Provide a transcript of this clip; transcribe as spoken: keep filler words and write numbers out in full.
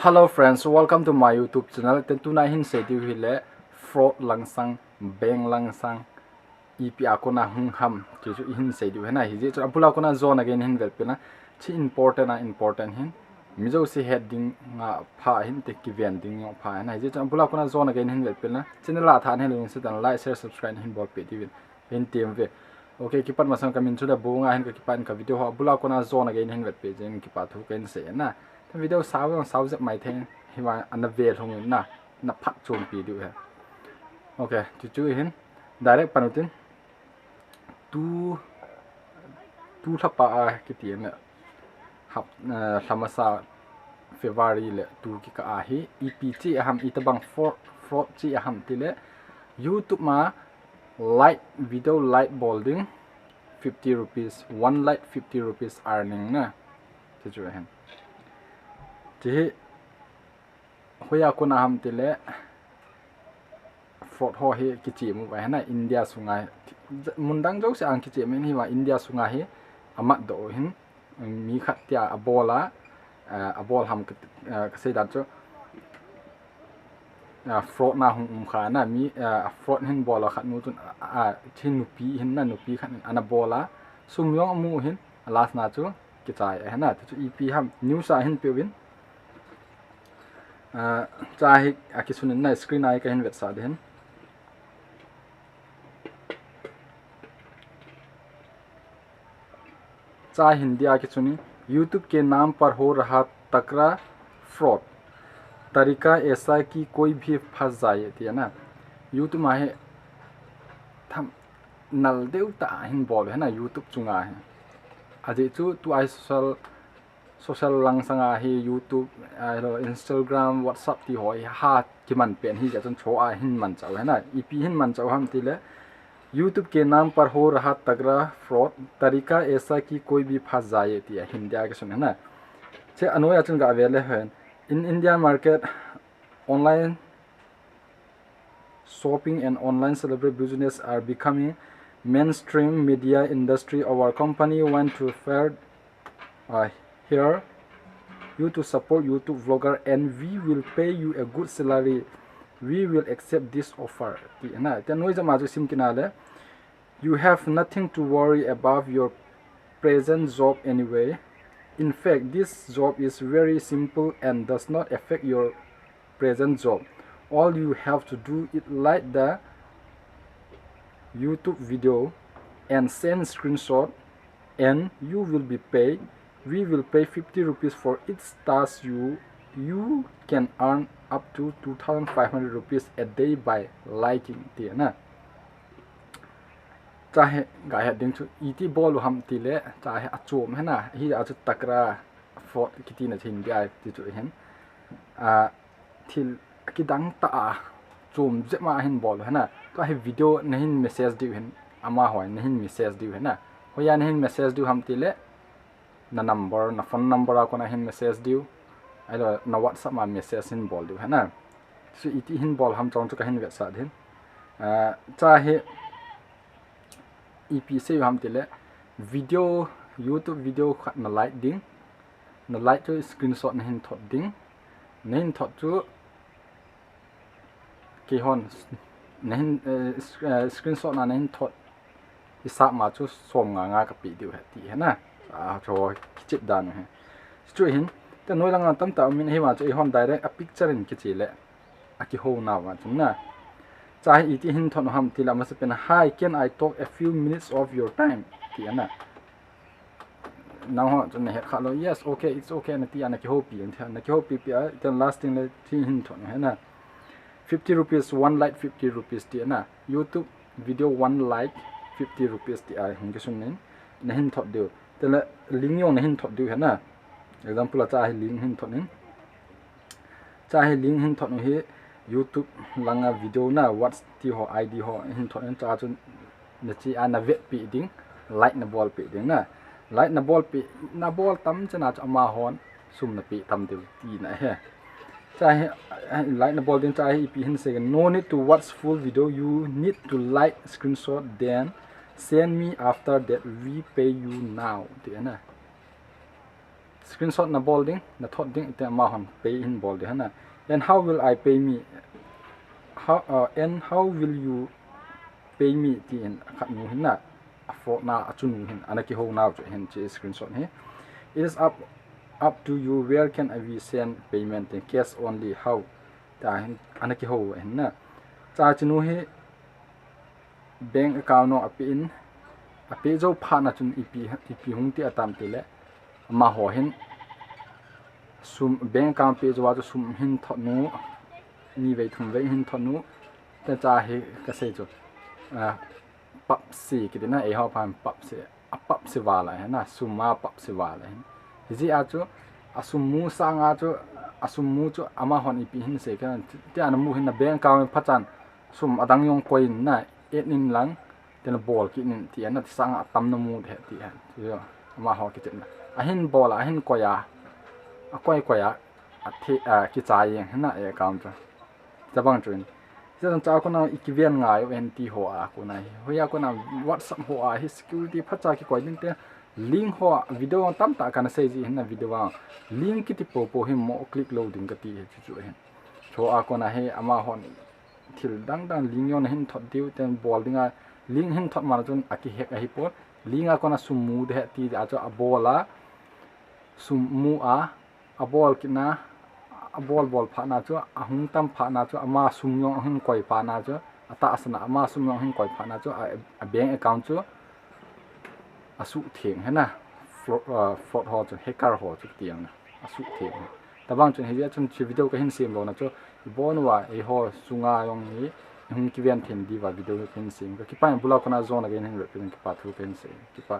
Hello friends, welcome to my YouTube channel. Ten tuna hin sei diu hile fraud langsang, bank langsang, ipi a kona hung ham, ti chu ihin sei diu hena. Hijeh chun abula kona jona gei hin vel pina. Chi important a important hin. Mi jouse het ding nga pha hin te kiven ding nga pha hena. Hijeh chun abula kona jona gei hin vel pina. Channel a tha hin lung se tan like, share, subscribe hin bol pe diuvin. Hin tem ve. Ok, kipat masang ka min chu da bu nga hin ka kipan ka video ho. Abula kona jona gei hin vet pe jing kipa thu ka hin sei na. Ten video sao sao jep mai thei. Hiva ana ve lhung na. Na phat chom pi diu he. Ok, chu chu hin. Direct pan utin. Tu, tu lhapa a kiti na. Hap, eh, lhamasa February le tu kikah a hi. Ipi chi aham itabang fraud, fraud chi aham tile. YouTube ma like, video like bol ding fifty rupees, one like fifty rupees earning na. Ti chu ahin. Ti hi hoiya kona ham tile fraud ho hi kichemu va hena India sunga hi. Mun dang jouse ang kichemu hi va India sunga hi amat do hin. Mi khat tia abol a, ah, abol ham ka, ah, ka sei dan chu, ah, fraud na hung um kha na mi, ah, fraud hin bol a khat nu chun, ah, ah, thi nupi hin na nupi khat hin ana bol a sum jong amu hin last na chu kichai a hena chu ipi ham news a hin peuvin, ah, cha hi a kisun in na screen a hi ka hin vetsah ding hin. Cha Hindi a kichuni, YouTube के नाम पर हो रहा तगड़ा fraud, तरीका ऐसा कि कोई भी फंस जाए, tia na. YouTube ma hi tham nal deu tah hin bol hena YouTube chunga hi. Ajeh chu tu ai social, social langsanga hi YouTube, ah, Instagram, WhatsApp ti ho hi ha kiman pen hi jeh chun cho a hin man chau hena. Ipi hin man chau ham tile, YouTube के नाम पर हो रहा तगड़ा fraud, तरीका ऐसा कि कोई भी फंस जाए, tia Hindi a kisun hena. Che anoi a chun ga ve le hen. In Indian market, online shopping and online celebrity business are becoming mainstream media industry. Our company want to further uh, hire you to support YouTube vlogger and we will pay you a good salary. We will accept this offer. Ti na, tia noi jama chu sim kit na le. You have nothing to worry about your present job anyway. In fact, this job is very simple and does not affect your present job. All you have to do is like the YouTube video and send screenshot and you will be paid. We will pay fifty rupees for each task you, you can earn up to two thousand five hundred rupees a day by liking, ti na. Cha hi ga het ding chu iti bol u ham tile, cha hi achom hena, hi a chu takra fraud kiti na Hindi a ti chu hin. A, thil kidang tah a chom jep ma hin bol u hena. Tua hi video na hin message diu hin, ama hoi na hin message diu hena. Hoiya na hin message diu ham tile, na number, na phone number a kona hin message diu. Ahilou na WhatsApp ma message hin bol diu hena. Chu iti hin bol ham chong chu ka hin vetsah ding. A, cha hi ipi sei u ham tile, video, YouTube video khat na like ding. Na like chu screenshot na hin thot ding. Na hin thot chu keihon na hin, eh, sc-, eh, screenshot na na hin thot hisap ma chu som nga nga ka pe diu he ti hena. A, cho kichep dan u he. Chu hin, te noi langa tamtah um in hima chu eihon direct a picture in kiche le. A kihou nau va chun na. Cha hi iti hin thot u ham tile, amasapen a, "Hi, can I talk a few minutes of your time?" ti ana. Nangho chun na het kha lou, "Yes, okay, it's okay," na ti ana kihoupi, ana kihoupi pi a, then last thing le thi hin thot u hena. Fifty rupees, one like fifty rupees ti ana. YouTube video one like fifty rupees ti a hin kisun in. Na hin thot diu. Tele link jong na hin thot diu hena. Example a cha hi link hin thot in. Cha hi link hin thot u hi YouTube langa video na watch ti ho I D ho hin thot in cha chun na chi a na vetpi ding, like na bolpi ding na. Like na bolpi, na bol tam chana chu amahon sum na pe tam diu ti na he. Cha hi, like na bol ding cha hi ipi hin sei, "No need to watch full video, you need to like screenshot then send me after that, we pay you now," ti na. Screenshot na bol ding, na thot ding, ite amahon pay hin bol ding hina. And how will I pay me? How, uh, and how will you pay me? Tin akhat nu hina, a fraud na a chu nu hin, ana kihou nau chu hin chi screenshot hi. It is up, up to you, where can I be send payment? Tin cash only, how? Ta hin, ana kihou hina. Cha chi nu hi, bank account no ape in, ape jou phat na chun ipi, ipi hung ti atam ti le, amaho hin, sum, bank account pe jou a chu sum hin thot nu, ni vei thum vei hin thot nu, te cha hi kasei chu, a, papsi kiti na, eiho phan papsi, a papsi vala hina, sum a papsi vala hin. Hijeh a chu, asum mu sanga chu, asum mu chu amahon ipi hin sei kha, ti ana mu hin na bank account phat chan, sum adang jong koi in na, et in lang, tin bol kit in ti ana ti sanga atam na mu de ti a. Chu amaho kiti na. Ahin bol a, ahin koi a, akoi koi a, athe, a, kichai jeng hina account chu. Tabang chun. Hiche chun cha kona i kiven ngai u hen ti ho a kona hi. Hoiya kona WhatsApp ho a hi security phat cha kikoi ding te. Link ho a video tamtah kana sei ji hin na video a. Link kiti popo hi mo click lou ding kati hi chu chu hin. Chu a kona hi amahon thil dang dang link jong na hin thot diu ten bol ding a. Link hin thot ma chun akihack ahi pon. Link a kona sum mu de ti a chu abol a. Sum mu a, abol kit na, abol bol phat na chu, ahung tam phat na chu, ama sum jong ahin koi phat na chu, atahsan a ama sum jong ahin koi phat na chu, a, a bank account chu, asuh theng hina, fraud, uh, fraud ho chu, hacker ho chu ti jong na, asuh theng. Tabang chun hijeh chun chi video kahin sem lou na chu, ibon uva, eiho sunga jong hi, hung kiven thei diuva video kahin sem. Kakipah in bula kona jong na kahin reply, kipa thu kahin sei. Kipa.